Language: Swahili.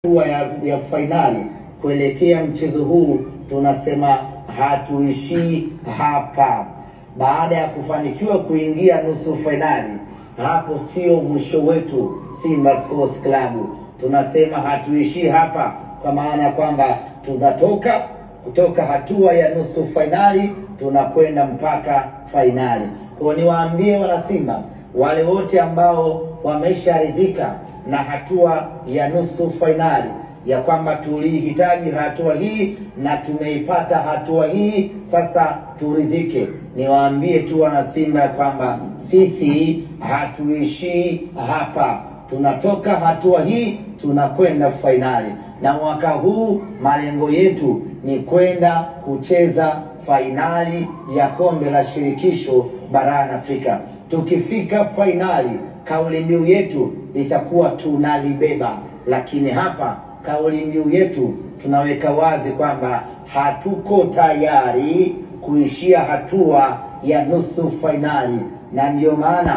Hatua ya fainali kuelekea mchezo huu, tunasema hatuishii hapa. Baada ya kufanikiwa kuingia nusu fainali, hapo sio mwisho wetu. Simba Sports Club tunasema hatuishii hapa, kwa maana ya kwamba tunatoka kutoka hatua ya nusu fainali tunakwenda mpaka fainali. Kwa niwaambie wanasimba wale wote ambao wamesharidhika na hatua ya nusu fainali ya kwamba tulihitaji hatua hii na tumeipata hatua hii, sasa turidhike. Niwaambie tu wanasimba ya kwamba sisi hatuishii hapa, tunatoka hatua hii tunakwenda fainali, na mwaka huu malengo yetu ni kwenda kucheza fainali ya kombe la shirikisho barani Afrika. Tukifika fainali, kauli mbiu yetu itakuwa tunalibeba, lakini hapa kauli mbiu yetu tunaweka wazi kwamba hatuko tayari kuishia hatua ya nusu fainali, na ndiyo maana